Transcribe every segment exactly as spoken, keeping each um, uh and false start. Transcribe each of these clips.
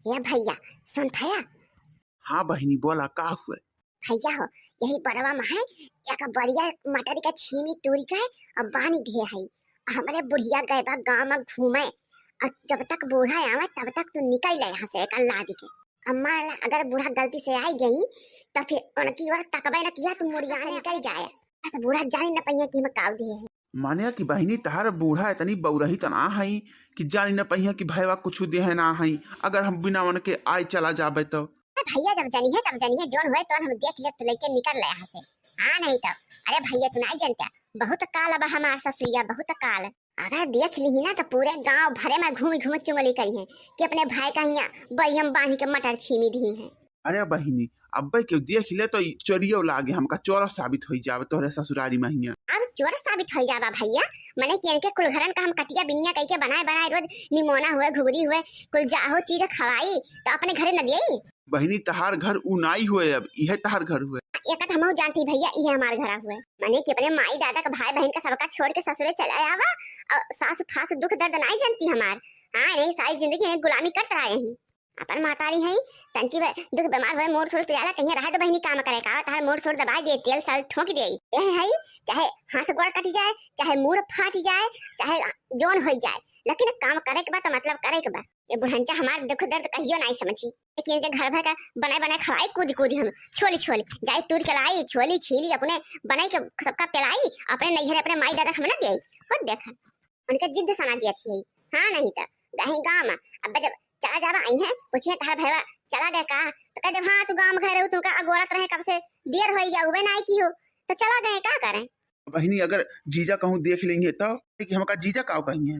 ए भइया, सुनत हया? हाँ बहिनी, बोला, का हुए? भइया हो, यही बरवा में है, एक बढ़िया मटर का छीमी तूरी का है, अब बानी दिहे है। हमरे बुढ़िया गए बा गाँव में घूमे, और जब तक बूढ़ा आवे, तब तक तू निकल ले यहाँ से, एक लाद के। अब मान ला, अगर बूढ़ा गलती से आई गई, तो फिर उनकी ओर तकबे न किया, तू मुड़िया निकल जाए। बस बूढ़ा जानी न पहिया कि हम काव दिहे है। माने कि बहिनी, तहार बूढ़ा इतनी बौरही त ना हई कि जानी न पहिया कि भैवा कुछ देहे ना हई, अगर हम बिना उनके आए चला जाबे तो। अरे भइया, जब जनिहे तब जनिहे, जोन होए तो हम देख ले, तू लेके निकल ले यहाँ से। हाँ, नहीं तो। अरे भइया, तू नहीं जानता, बहुत काल अब हमार ससुइया, बहुत काल। अगर देख ली ना तो पूरे गांव भरे में घूम घूम चुगली करी है कि अपने भाई का हियां बइयम बांध के मटर छीमी दी है। अरे बहिनी, अब्बे केहू देख ले तो ई चोरियो लागे, हमका चोर साबित होई जावे तोहरे ससुरारी महिया। और चोर साबित होई जावा भइया, मने कि इनके कुल घरन का हम कटिया बिनिया कई के बनाए बनाए रोज निमोना हुए, घुघरी हुए, कुल जाहो चीज खवाई तो अपने घरे न दियई। बहिनी, तहार घर उ नाई हुए, अब इहे तहार घर हुए। एक तो हमहू जानती भइया, इहे हमार घरा हुए, मने कि अपने माई दादा का भाई बहन का सबका छोड़ के ससुरे चला आवा और सासु फासु दुख दर्द नाई जानती हमार। हाँ, नहीं, सारी जिंदगी यहीं गुलामी करत रहा यहीं। अपन महतारी है, तंची बे-, दुख बीमार होए, मूड़ सूड़ पिराला, कहीं रहे तो बहिनी काम करे का, तहार मूड़ सूड़ दबाई दे, तेल साल ठोंक दे। यही है, चाहे हाथ गोड़ कट जाए, चाहे मूड़ फाट जाए, चाहे जोन हो जाए, लेकिन काम करे के बा तो मतलब करे के बा। ये बुढ़ंचा हमार दुख दर्द कहियो नहीं समझी, लेकिन इनके घर भर का बनाए बनाए खवाई कूद कूद हम, छोली छोली, जाई तूर के लाई, छोली छीली, अपने बनाई के सबका पिलाई, अपने नैहर अपने माई दादा के हम ना दियाई। खुद देखा, उनका जिद सना दिया थी। हाँ, नहीं तो गही गाँव में, अब जब चला जावा आई है, पूछे तहार भैया चला गए का, तो कह दे, "हाँ, तू गाँव में घर रहू, तुमका अगोरत रहे, कब से देर होई गया, उबे ना आई की हो, तो चला गए, का करें?" बहिनी, अगर जीजा कहूँ देख लेंगे तो कि हमका जीजा काव कहिए?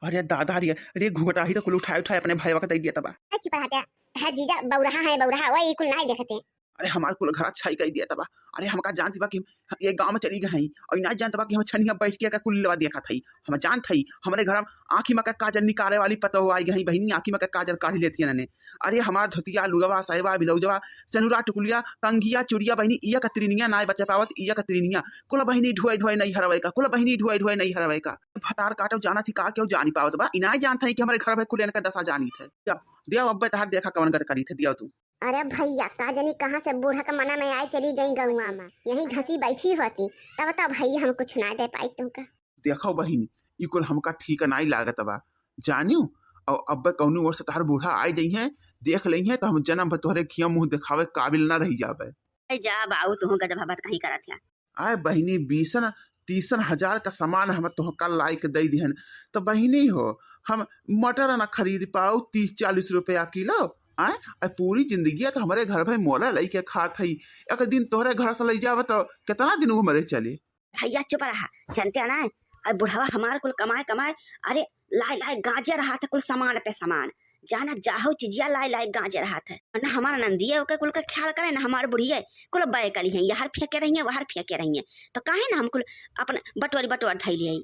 अरे दादा रे, अरे घुघटाही तो कुल उठाए उठाए अपने भैया के दे दिया तबा। ए, चुप रहा, तहार जीजा बौरहा है, बौरहा, वो ई कुल नाई देखते। अरे हमार कुल घर अच्छाई कई दिया तबा। अरे हमका जानती बा कि ये गाँव में चली गई हैं और ना जानत बा कि हम छनिया बैठ के का कुल लेवा देखत हई। हम जानत हई, हमरे घर में आँखी में का काजल निकाले वाली पतोह आई गई बहिनी, आँखी में का काजल काढ़ लेती है ने। अरे हमार धोतिया, लुगवा, सायवा, ब्लाउजवा, सेनुरा, टुकुलिया, कंघिया, चुड़िया बहिनी, इया कतरीनिया नाय बचे पावत, इया कतरीनिया। कुल बहिनी ढोए ढोए नहीं हरवे का, कुल बहिनी ढोए ढोए नहीं हरवे का। भतार काटो जानत ही का केहू जानी पावत बा, इनाय जानत है कि हमरे घर में कुल इनका दशा जानी थे। जा, दिया अब्बे तहार देखा कवन गत करी थे, दिया तू। अरे भइया, का जानी कहाँ से बूढ़ा के मना में आए चली गई गौवा में, यहीं घसी बैठी होती, तब तो भइया हम कुछ ना दे पाई तुमका। देखो बहिनी, ई कुल हमका ठीक नाई लागत बा, जानियो। और अब्बे कौनो ओर से तहार बूढ़ा आए जइहें, देख लइहें, तो हम जन्म भर तोहरे खिया मुँह देखावे काबिल ना रही जाबे। ए जा बाऊ, तुहूँ गजब बात कहीं करत है। आए बहिनी, बीसन तीसन हजार का सामान हम तोहका लाई के दई दिहन, तो बहिनी हो, हम मटर ना खरीद पाऊ तीस चालीस रुपया किलो। आए, आ पूरी जिंदगी तो हमरे घर भाई मोला लई के खात हई, एक दिन तोहरे घर से लई जावे तो कितना दिन वो मरे चले। भइया चुप रहा, जानते ना, अब बुढ़वा हमार कुल कमाए कमाए, अरे लाए लाए गांजे रहा था कुल सामान पे सामान, जाना जाहो चिजिया लाए लाए गांजे रहा था। ना हमार नंदिया ओके कुल का ख्याल करे, ना हमार बुढ़िया, कुल बै कली हैं, यहर फेंके रही हैं, वहर फेंके रही हैं, तो काहे ना हम कुल अपन बटोरी बटोर धई लिए।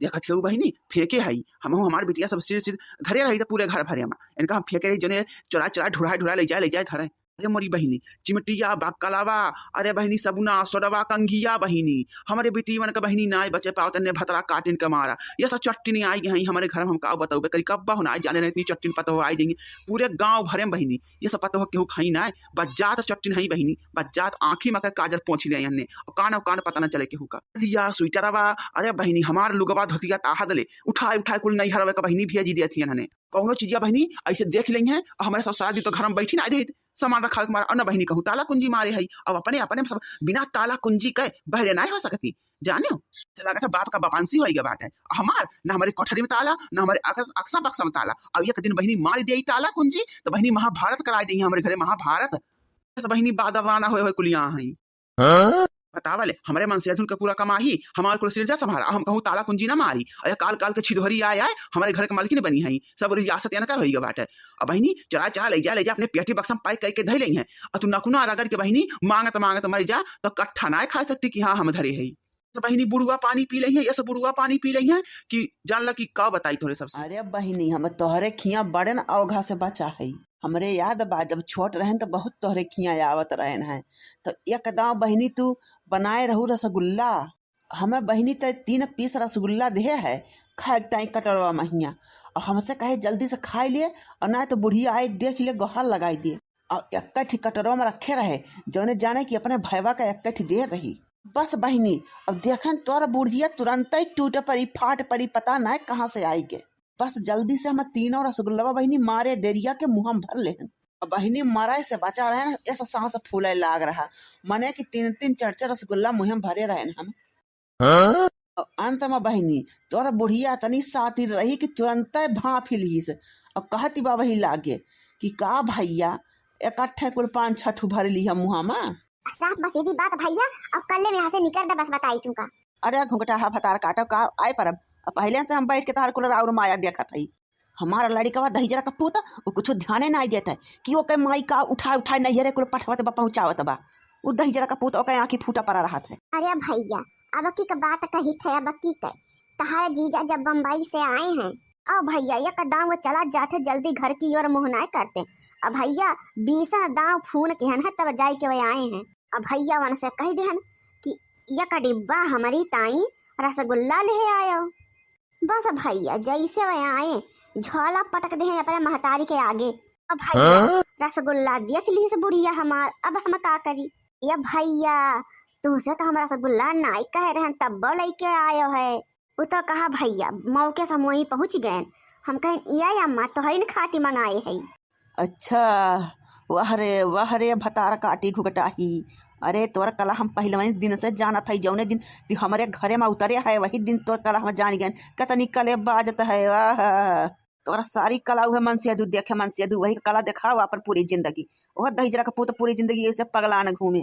देखत हऊ बहिनी, फेंके हई, हमहू हमार बिटिया सब सिर सिर धरे रही त पूरे घर भरे में, इनका हम फेंके रही, जने चोरा चोरा ढुरा ढुरा ले जाए, ले जाए धरे। अरे मोरी बहिनी, चिमटिया, बक्कलवा, अरे बहिनी, सबुना, सोडवा, कंघिया बहिनी, हमरे बिटियवन के बहिनी नाय बचे पावत, एन्ने भतरा काटिन के मारा। ये सब चट्टिन आई गई हमरे घर में, हम का बतउबे करी, कब्बा हो नाय जाने रहे इतनी चट्टिन पतोह आई जाएंगी। पूरे गाँव भरे में बहिनी, ये सब पतोह केहू खाई नाय, बज्जात चट्टिन हई बहिनी, बज्जात आँखी में के काजल पोंछ ले एन्ने, और कान और कान पता न चले केहू का। लिया स्वेटरवा, अरे बहिनी, हमार लुगवा धोतिया ताहा दले, उठाए उठाए कुल नैहरवे का बहिनी भेजी दिया थी एन्ने। कौनो चीजिया बहिनी ऐसे देख लें हैं, और हमारे सब सारा दिन तो घर में बैठी ना रही, सामान रखा के मारा, और न बहिनी कहूँ ताला कुंजी मारे है, अब अपने, अपने सब बिना ताला कुंजी के बहरे ना हो सकती, जानियो। से लागत है बाप का बापांसी होई गया बाटे, हमार, ना हमारे कोठरी में ताला, ना हमारे अक्स-, अक्सा बक्सा में ताला। अब एक दिन बहिनी मार दे ताला कुंजी, तो बहिनी महाभारत कराई देंगे हमारे घरे, महाभारत। बस बहिनी बादल राना होए होए कुलिया हैं। हाँ? बतावा ले, हमरे मनसेधुन के पूरा कमाही, हमार कुल सिरजा संभारा, हम कहूँ ताला कुंजी ना मारी, अरे काल काल के छिधोरी आए आए, हमारे घर के मालकिन बनी है, सब रियासत एनका होई गए बाटे। अब बहिनी, चला चला ले जा, ले जा, अपने पेटी बक्सा में पैक करके धई लई हैं, और तू नकुना रगड़ के बहिनी मांगत मांगत मर जा, तो कट्ठा ना खा सकती कि हाँ हम धरे है। तो बहिनी बुढ़वा पानी पी लई हैं, ये सब बुढ़वा पानी पी लई हैं कि जान ला कि का बताई तोरे सबसे। अरे बहिनी, हम तोहरे खिया बड़न औघा से बचा है। हमरे याद बा, जब छोट रहन त बहुत तोहरे खिया आवत रहन है। त एक दाव बहिनी तू बनाए रहू रसगुल्ला। हमें बहिनी ते तीन पीस रसगुल्ला देहे है, खाए के ताई कटोरवा महिया। और हमसे कहे, "जल्दी से खाई लिए, और ना तो बुढ़िया आई देख ले, गोहार लगाई दिए।" और एक ठी कटोरो में रखे रहे, जौने जाने कि अपने भैवा का एक ठी दे रही। बस बहिनी, अब देखन तोर बुढ़िया तुरंत ही टूट पड़ी, फाट पड़ी, पता ना कहाँ से आई गे। बस जल्दी से हम तीनों रसगुल्लवा बहिनी मारे डेरिया के मुँह में भर लेहन। अब बहिनी मरे से बचा रहन, ऐसा सांस फूले लाग रहा, मने कि तीन तीन चार चार रसगुल्ला मुँह में भरे रहन हम। हाँ? और अंत में बहिनी, तोर बुढ़िया इतनी सातिर रही कि तुरंते भाँफ ही लिहिस। और कहती बा वही लागे कि का भैया, इकट्ठे कुल पाँच छह ठू भर ली हम मुँह में। साफ बा सीधी बात भैया, और कल्ले में यहाँ से निकर दे, बस बताई तू का। अरे घुंघटाहा भतार काटो का आए परब, अब पहिले से हम बैठ के तहार कुल राउर माया देखत हई। हमारा लड़िकवा दहिजरा का पूत, वो कुछ ध्याने नाई देत है कि ओके माई का उठाए उठाए नैहरे कुल पठवत बा, पहुँचावत बा। वो दहिजरा का पूत ओके आँखी फूटा पड़ा रहत है। अरे भैया, अब की का बात कही थे, अब की के तहार जीजा जब बम्बई से आए हैं, अब भैया एक दाँव वो चला जाते, जल्दी घर की ओर मुँह नाई करते। अब भैया बीसा दाँव फोन के हन है, तब जाए के वे आए हैं। अब भैया वन से कह देहन कि एक डिब्बा हमारी ताई रसगुल्ला ले आयो। बस भैया जैसे वे आए, झोला पटक देहन अपने महतारी के आगे। अब भैया हाँ? रसगुल्ला देख ली से बुढ़िया हमार, अब हम का करी? ये भैया, तुमसे तो हम रसगुल्ला नाई कहे रहन, तब वो लेके आयो है। वो तो कहा भैया, मौके से हम वहीं पहुँच गए। हम कहें, "ये अम्मा, तोहरी न खाती मंगाए है।" अच्छा, वाह रे, वाह रे, भतार काटी घुघटाही। अरे, तोर कला हम पहले दिन से जानत हई, जौने दिन तू हमरे घरे में उतरे है, वही दिन तोर कला हम जान गए। कतनी कले बाजत है, वाह। तोर सारी कला उहे मनसेधू देखे, मनसेधू वही कला देखाओ अपन पूरी जिंदगी। ओह दहिजरा का पूत पूरी जिंदगी ऐसे पगलान घूमे।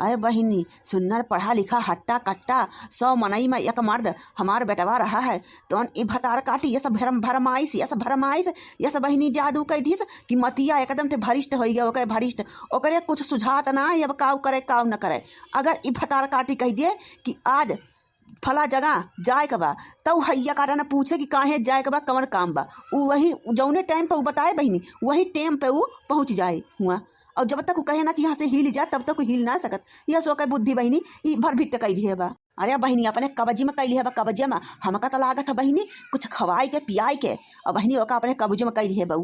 अरे बहिनी, सुन्नर पढ़ा लिखा हट्टा कट्टा, सौ मनई में एक मर्द हमार बेटवा रहा है, तौन ई भतार काटी, ये सब भरम भरमाइश, ये सब भरमाइश, ये सब बहिनी जादू कह दिस कि मतिया एकदम ते भरिष्ठ होइ गया, ओकरे भरिष्ठ, ओकरे कुछ सुझात ना है, अब काउ करे काउ न करे। अगर ई भतार काटी कह दिए कि आज फला जगह जाए के बा, तब हैया काटा न पूछे कि काहे जाए के बा, कवन काम बा, उ वही जौने टाइम पे उ बताए बहिनी, वही टाइम पे उ पहुँच जाए हुआ। और जब तक उ कहे ना कि यहाँ से हिल जा, तब तक उ हिल ना सकत। यह सो के बुद्धि बहिनी ई भर भिट्ट कई दिहे बा। अरे बहिनी, अपने कब्जे में कई लिहे बा, कब्जे में। हमका तो लागत है बहिनी, कुछ खवाई के पियाई के, और बहिनी ओका अपने कब्जे में कई लिहे बा।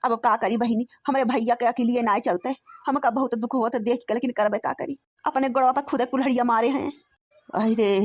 अब का करी बहिनी, हमरे भैया के अकेलिए ना चलते। हमका बहुत दुख होत देख के, लेकिन करबे का करी, अपने गोड़वा पर खुदे कुल्हड़िया मारे हैं। अहि रे,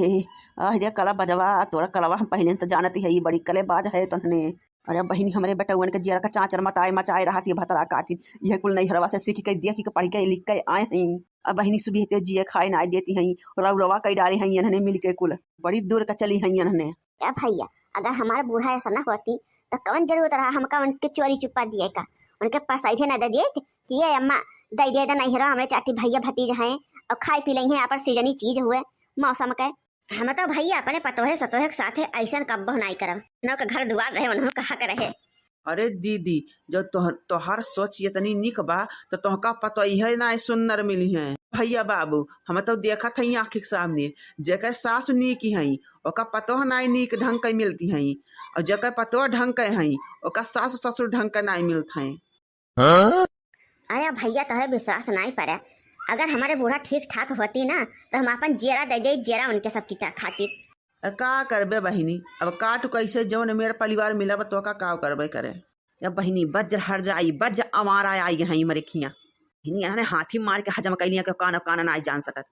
अहि रे कला बजवा, तोरा कलवा हम पहले से जानती है, ई बड़ी कले बाज है तोहने। अरे बहिनी, हमरे बेटउअन के जियरा का चाचर मचाए मचाए रहत ये भतरा काटी, यह कुल नैहरवा से सीख के, देख के, पढ़ के, लिख के आए हैं। अब बहिनी सुबह ते जिए खाए ना देती हैं, रौरवा कई डारे हैं इन्हने मिल के कुल, बड़ी दूर का चली हैं इन्हने। ए भैया, अगर हमार बूढ़ा ऐसा ना होती तो कवन जरूरत रहा हमका उनके चोरी चुप्पा दिए का, उनके परसाइधे ना दे दिए कि ये अम्मा दे दे दे नैहरवा, हमरे चाटी भैया भतीज हैं और खाए पी लेंगे, यहाँ पर सीजनी चीज हुए मौसम के। हम तो भैया अपने पतोहे सतोहे के साथे ऐसन कब्बो नाई करब। उन्हों के घर दुआर रहे, उन्हों के हक रहे। अरे दीदी, जब तोहर, तोहर सोच इतनी निक बा, तो तोहका पतोहे नाई सुन्नर मिली हैं। भैया बाबू, हम तो देखत हई आँखी के सामने, जेकर सास नीक हई, ओका पतोह नाई नीक ढंग के मिलती हई, और जेकर पतोह ढंग के हई, ओका सास ससुर ढंग के नाई मिलत हैं। हाँ? अरे भैया, तोहरे विश्वास नाई पड़े। अगर हमारे बूढ़ा ठीक ठाक होती ना, तो हम अपन जेरा दे दे, जेरा उनके सब की खातिर। अ, का करबे बहिनी, अब काट कैसे जौन मेर परिवार मिला बा, तो का, का करबे करे। या बहिनी, बज्र हर जाई, बज्र आवारा आई गई हैं मरे खिया। बहिनी, इन्होंने हाथी मार के हजम कैलिया के कान, कान नाई जान सकत।